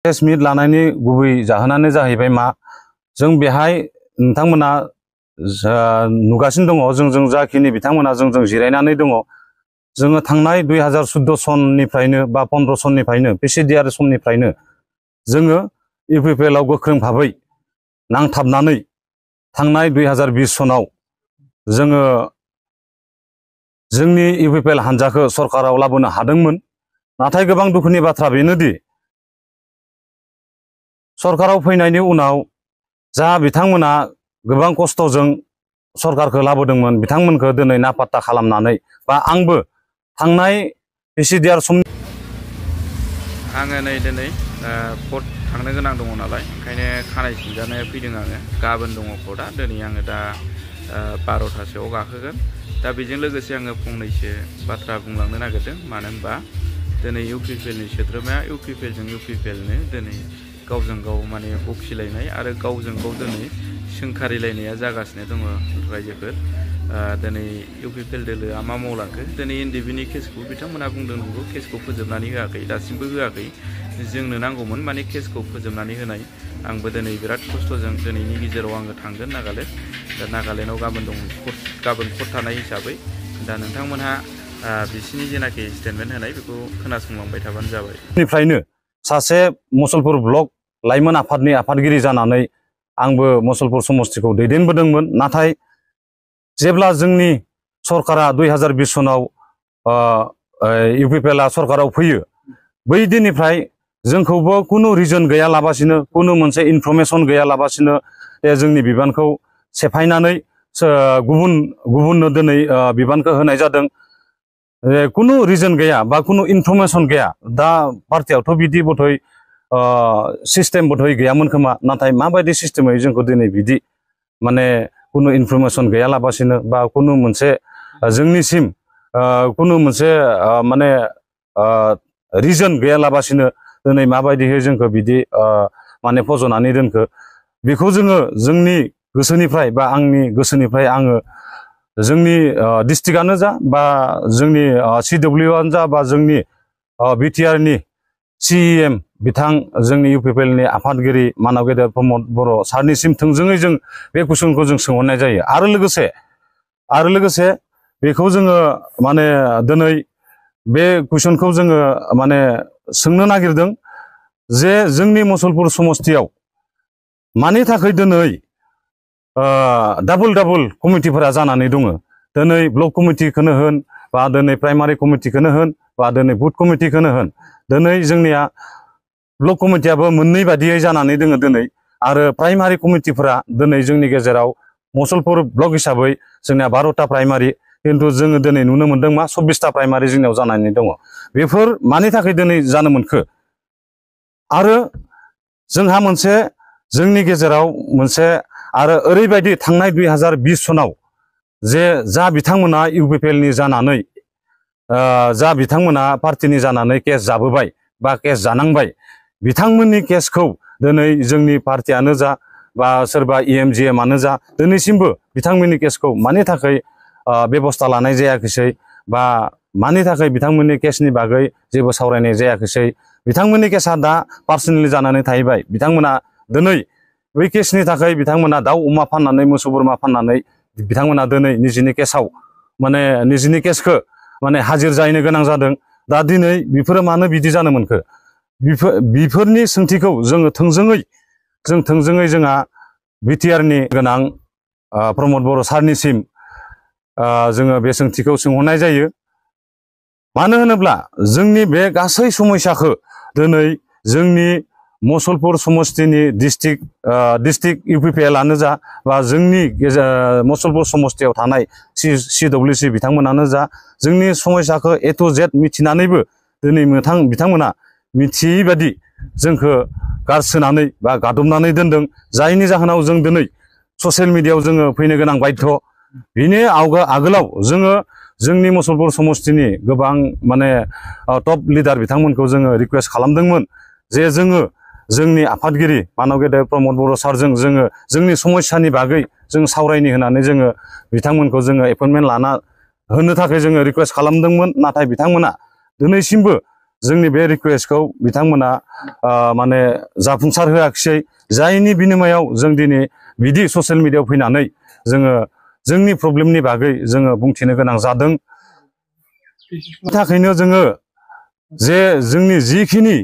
Press मिट लानायनि गुबै जाहोनानो जाहैबाय मा जों बेहाय नोंथांमोना नुगासिनो दङ जों जाखिनि बिथांमोना जों जिरायनानै दङ जोङो थांनाय 2014 सननिफ्रायनो बा 15 सननिफ्रायनो PCDR समनिफ्रायनो जोङो UPPL आव गोख्रों भाबै नांथाबनानै थांनाय 2020 सनाव जोङो जोंनि UPPL हान्जाखौ सरकाराव लाबोनो हादोंमोन। नाथाय गोबां दुखुनि बाथ्रा बेनोदि सरकाराव फैनायनि उनाव जा बिथांमोना गोबां खस्थ'जों सरकारखौ लाबोदोंमोन बिथांमोनखौ दिनै नापात्ता खालामनानै बा आंबो थांनाय PCDR समनि आङो नै दिनै कर्ट थांनो गोनां दङ नालाय ओंखायनो खानाय सिनजानो फैदों आङो। गाबोन दङ कर्टआ, दिनै आङो दा 12थासोआव गाखोगोन। दा बेजों लोगोसे आङो फंनैसो बाथ्रा बुंलांनो नागिरदों। मानो होनबा दिनै UPPLनि सोद्रोमाया UPPLजों UPPLनो दिनै गावजों गाव माने बखिलायनाय आरो गावजों गाव दिनै सोंखारिलायनाया जागासिनो दङ रायजोफोर। दिनै UPPL दोलोआ मा मावलांखो, दिनै NDBनि केसखौ बिथांमोना बुंदों नंगौ केसखौ फोजोबनानै होआखै, दासिमबो होआखै। जोंनो नांगौमोन माने केसखौ फोजोबनानै होनाय। आंबो दिनै बिराद खस्थ'जों दिनैनि गेजेराव आङो थांगोन नागालेण्ड। दा नागालेण्डआव गाबोन दं गाबोन कर्ट थानाय हिसाबै दा नोंथांमोनहा बिसिनि जेनाखि स्टेटमेन्ट होनाय बेखौ खोनासंलांबाय थाबानो जाबाय। निफ्रायनो सासे मुसलपुर ब्लक लाइमोन आफादनि आफादगिरि जानानै आंबो मुसलपुर समस्तिखौ दैदेनबोदोंमोन। नाथाय जेब्ला जोंनि सरकारा 2020 सनाव UPPLआ सरकाराव फैयो बै दिननिफ्राय जोंखौबो कुनु रिजन गैयालाबासिनो कुनु मोनसे इनफरमेसन गैयालाबासिनो जोंनि बिबानखौ सेफायनानै गुबुननो दिनै बिबानखौ होनाय जादों। कुनु रिजन गैया बा कुनु इनफरमेसन गैया। दा पार्टियावथ' बिदि बधय सिस्टेम बधय गैयामोन खोमा, नाथाय माबायदि सिस्टेमै जोंखौ दिनै बिदि माने कुनु इनफरमेसन गैयालाबासिनो बा कुनु मोनसे जोंनिसिम कुनु मोनसे माने रिजन गैयालाबासिनो दिनै माबायदिहै जोंखौ बिदि माने फज'नानै दोनखो बेखौ जोङो जोंनि गोसोनिफ्राय बा आंनि गोसोनिफ्राय आङो जोंनि डिस्ट्रिक्टआनो जा बा जोंनि CWआनो जा बा जोंनि BTRनि CEM बिथां जोंनि UPPLनि आफादगिरि मानव गेदेर प्रमद बर' सारनिसिम थोंजोङै जों बे कुइसनखौ जों सोंहरनाय जायो। आरो लोगोसे बेखौ जोङो माने दिनै बे कुइसनखौ जोङो माने सोंनो नागिरदों जे जोंनि मुसलपुर समस्तियाव मानि थाखाय दिनै डाबल कमिटिफोरा जानानै दङ। दिनै ब्लक कमिटिखौनो होन बा दिनै प्राइमारि कमिटिखौनो होन बा दिनै बुथ कमिटिखौनो होन, दिनै जोंनिया ब्लक कमिटियाबो मोननै बादियै जानानै दोङो दिनै। आरो प्राइमारि कमिटिफोरा दिनै जोंनि गेजेराव मुसलपुर ब्लक हिसाबै जोंनिया 12टा प्राइमारि, खिन्थु जोङो दिनै नुनो मोनदों मा 24टा प्राइमारि जोंनियाव जानानै दङ। बेफोर मानि थाखाय दिनै जानो मोनखो? आरो जोंहा मोनसे जोंनि गेजेराव मोनसे आरो ओरैबायदि थांनाय 2020 सनाव जे जा बिथांमोना UPPLनि जानानै जा बिथांमोना पार्टिनि जानानै केस जाबोबाय बा केस जानांबाय, बिथांमोननि केसखौ दिनै जोंनि पार्टियानो जा बा सोरबा EMGMआनो जा दिनैसिमबो बिथांमोननि केसखौ मानि थाखाय बेबस्था लानाय जायाखैसै बा मानि थाखाय बिथांमोननि केसनि बागै जेबो सावरायनाय जायाखैसै। बिथांमोननि केसा दा पार्सनेलि जानानै थाहैबाय। बिथांमोना दिनै बै केसनि थाखाय बिथांमोना दाउ अमा फाननानै मोसौ बोरमा फाननानै बिथांमोना दिनै निजिनि केसाव माने निजिनि केसखौ माने हाजिर जाहैनो गोनां जादों। दा दिनै बेफोरो मानो बिदि जानो मोनखो? बेफोरनि सोंथिखौ जोङो थोंजोङै जोंहा BTRनि गोनां प्रमद बर' सारनिसिम जोङो बे सोंथिखौ सोंहरनाय जायो। मानो होनोब्ला जोंनि बे गासै समस्याखौ दिनै जोंनि मुसलपुर समस्तिनि डिस्ट्रिक्ट UPPLआनो जा बा जोंनि मुसलपुर समस्तियाव थानाय CWC बिथांमोनानो जा जोंनि समस्याखौ A to Z मिथिनानैबो दिनै बिथांमोना मिथियै बादि जोंखौ गारसोनानै बा गादबनानै दोनदों। जायनि जाहोनाव जों दिनै ससियेल मिडियायाव जोङो फैनो गोनां बाध्य। बिनि आगोलाव जोङो जोंनि मुसलपुर समस्तिनि गोबां माने टप लिडार बिथांमोनखौ जोङो रिक्वेस्ट खालामदोंमोन जे जोङो जोंनि आफादगिरि मानव गेदेर प्रमद बर' सारजों जोङो जोंनि समस्यानि बागै जों सावरायनो होनानै जोङो बिथांमोनखौ जोङो एपइन्टमेन्ट लाना होनो थाखाय जोङो रिक्वेस्ट खालामदोंमोन। नाथाय बिथांमोना दिनैसिमबो जोंनि बे रिक्वेस्टखौ बिथांमोना माने जाफुंसार होआखिसै जायनि बिनिमयाव जों दिनै बिदि ससियेल मिडियायाव फैनानै जोङो जोंनि प्रब्लेमनि बागै जोङो बुंथिनो गोनां जादों थाखायनो जोङो जे जोंनि जिखिनि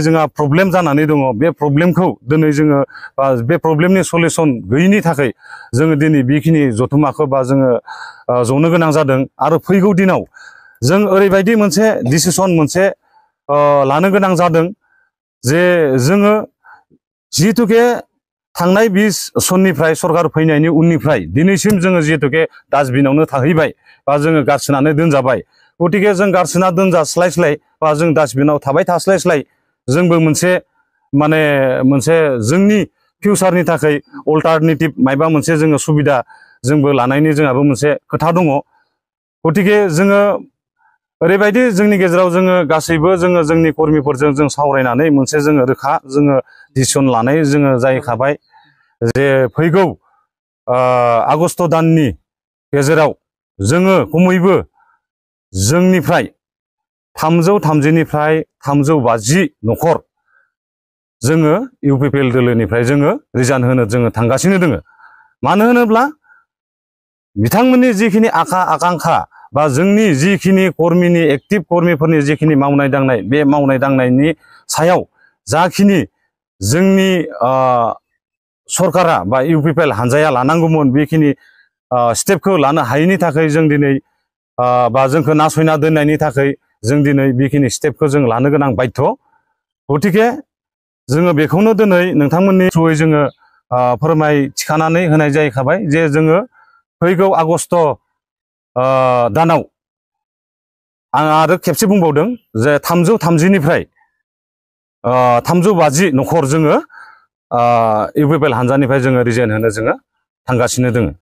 जोंहा प्रब्लेम जानानै दङ बे प्रब्लेमखौ दिनै जोङो बे प्रब्लेमनि सलिउसन गैयिनि थाखाय जोङो दिनै बेखिनि जथुमाखौ बा जोङो जनो गोनां जादों आरो फैगौ दिनाव जों ओरैबायदि मोनसे डिसिसन मोनसे लानो गोनां जादों जे जोङो जिहेतुके थांनाय 20 सननिफ्राय सरकार फैनायनि उननिफ्राय दिनैसिम जोङो जिहेतुके डास्टबिनावनो थाहैबाय बा जोङो गारसोनानै दोनजाबाय गतिके जों गारसोना दोनजास्लायस्लाय बा जों डास्टबिनाव थाबाय थास्लायस्लाय जोंबो मोनसे जोंनि फिउचारनि थाखाय अल्टारनेटिभ मायबा मोनसे जोङो सुबिदा जोंबो लानायनि जोंहाबो मोनसे खोथा दङ गतिके जोङो ओरैबायदि जोंनि गेजेराव जोङो गासैबो जोंनि कर्मिफोरजों जों सावरायनानै मोनसे जोङो रोखा जोङो डिसिसन लानाय जोङो जाहैखाबाय जे फैगौ आगस्ट दाननि गेजेराव जोङो खमैबो जोंनिफ्राय 330निफ्राय 350 न'खर जोङो इउपिपिएल दोलोनिफ्राय जोङो रिजाइन होनो जोङो थांगासिनो दोङो मानो होनोब्ला बिथांमोननि जिखिनि आकांक्षा बा जोंनि जिखिनि कर्मिनि एक्टिभ कर्मिफोरनि जिखिनि मावनाय दांनाय बे मावनाय दांनायनि सायाव जाखिनि जोंनि सरकारा बा इउपिपिएल हानजाया लानांगौमोन बेखिनि स्टेपखौ लानो हायैनि थाखाय जों दिनै बा जोंखौ नासयना दोननायनि थाखाय जों दिनै बेखिनि स्टेपखौ जों लानो गोनां बाध्य गतिके जोङो बेखौनो दिनै नोंथांमोननि थ्रुयै जोङो फोरमायथिखानानै होनाय जाहैखाबाय जे जोङो फैगौ आगस्ट दानाव आं आरो खेबसे बुंबावदों जे 330निफ्राय 350 न'खर जोङो इउपिपिएल हानजानिफ्राय जोङो रिजाइन होनो जोङो थांगासिनो दोङो।